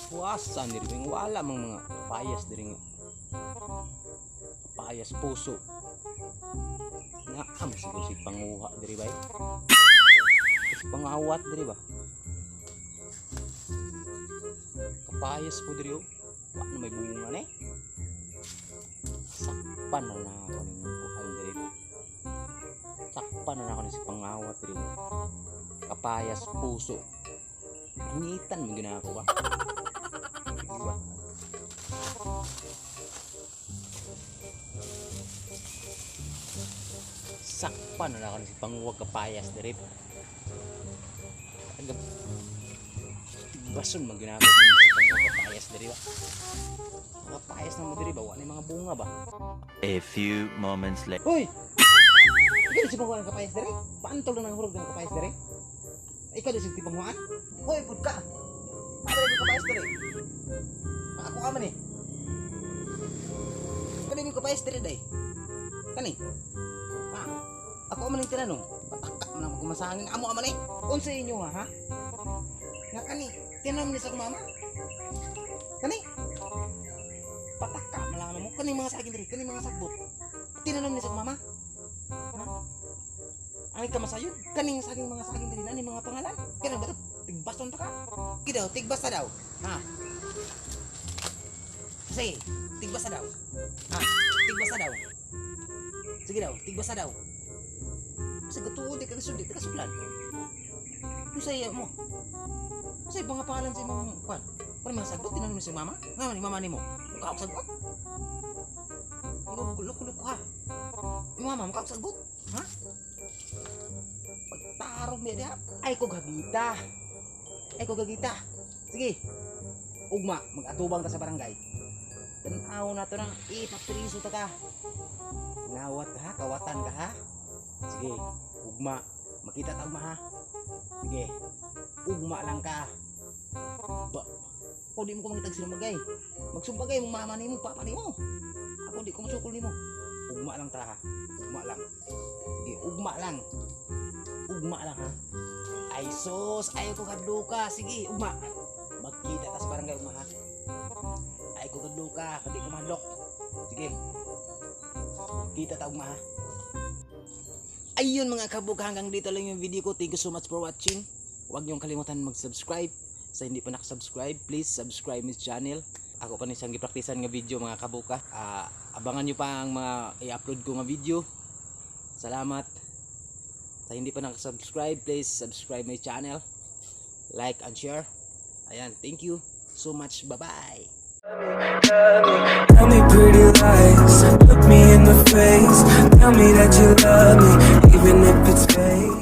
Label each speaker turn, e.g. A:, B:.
A: Puasan diri nga wala mang mga payas diri nga. Payas puso. Naam siguro si panguha diri bay. Si pangawat diri ba? Kapayas po diri oh. Wa na may bunga ni. Sakpan na na ako ning kuan diri. Sakpan na na ako ni si pangawat diri. Kapayas puso. Angitan mo gina ako ba? Sige ba? Sakpan na na ako ni si panguwag kapayas diri. Aga bason man gina ako ni si panguwag kapayas diri ba? Kapayas na mo diri ba? Wa na yung mga bunga ba?
B: A few moments later.
A: Hoy! Ikaw di si panguwaan ng kapayas diri? Paantol na ng hurog ng kapayas diri? Ikaw di si panguwaan? Hoy, pud ka! Ano yung kapayas diri? Ako ka man eh. Kani yung kapayas diri day? Kani? Ha? Ako man yung tinanong. Pataka man ang magmasangin. Amo aman eh. Unsa inyo ha? Ha? Nga kani, tinanong ni sa akong mama. Kani? Pataka man lang mo. Kani mga saging diri, kani mga sagbot. Tinanong ni sa akong mama. Ha? Ang ka masayod? Kaning saging mga saging diri nani mga pangalan? Kanang ba to? Tigbaston ta ka? Sige daw, tigbasta daw. Ha? Sige, tigbasta daw. Ha? Tigbasta daw. Sige daw, tigbasta daw. Sa gatuo di ka sudi, di ka suklan. Ano sa iya mo? Sa ibang pangalan sa imong kwan? Kung mga sagbot tinanong ni sa mama? Nga ni mama nimo? Mukha og sagbot. Loko loko ha. Imong mama mukha og sagbot. Ha? Pagtarong niya diha. Ay ko gagita. Ay ko gagita. Sige. Ugma, mag-atubang ta sa barangay. Tanaw na to nang ipapriso ta ka. Ngawat ka ha, kawatan ka ha. Sige, ugma. Makita ta ugma ha. Sige. Ugma lang ka. Ba, ako di mo ko mangitag sinumbagay. Magsumbagay mong mama nimo, papa nimo. Ako di ko masukol nimo. Ugma lang ta ha. Ugma lang. Sige, ugma lang. Ugma lang ha. Ay sus, ayaw ko kadluka. Sige, ugma. Magkita ta sa barangay ugma ha. Ay ko kadluka, kadi ko mahadlok. Sige. Kita ta ugma ha. Ayun mga kabuk, hanggang dito lang yung video ko. Thank you so much for watching. Huwag niyong kalimutan mag-subscribe. Sa hindi pa nakasubscribe, please subscribe my channel. Ako pa ni siyang gipraktisan nga video mga kabuka. Ah, abangan niyo pa ang mga i-upload ko nga video. Salamat. Sa hindi pa nakasubscribe, please subscribe my channel. Like and share. Ayan, thank you so much. Bye-bye.
C: Tell me pretty lies, look me in the face. Tell me that you love me, even if it's fake.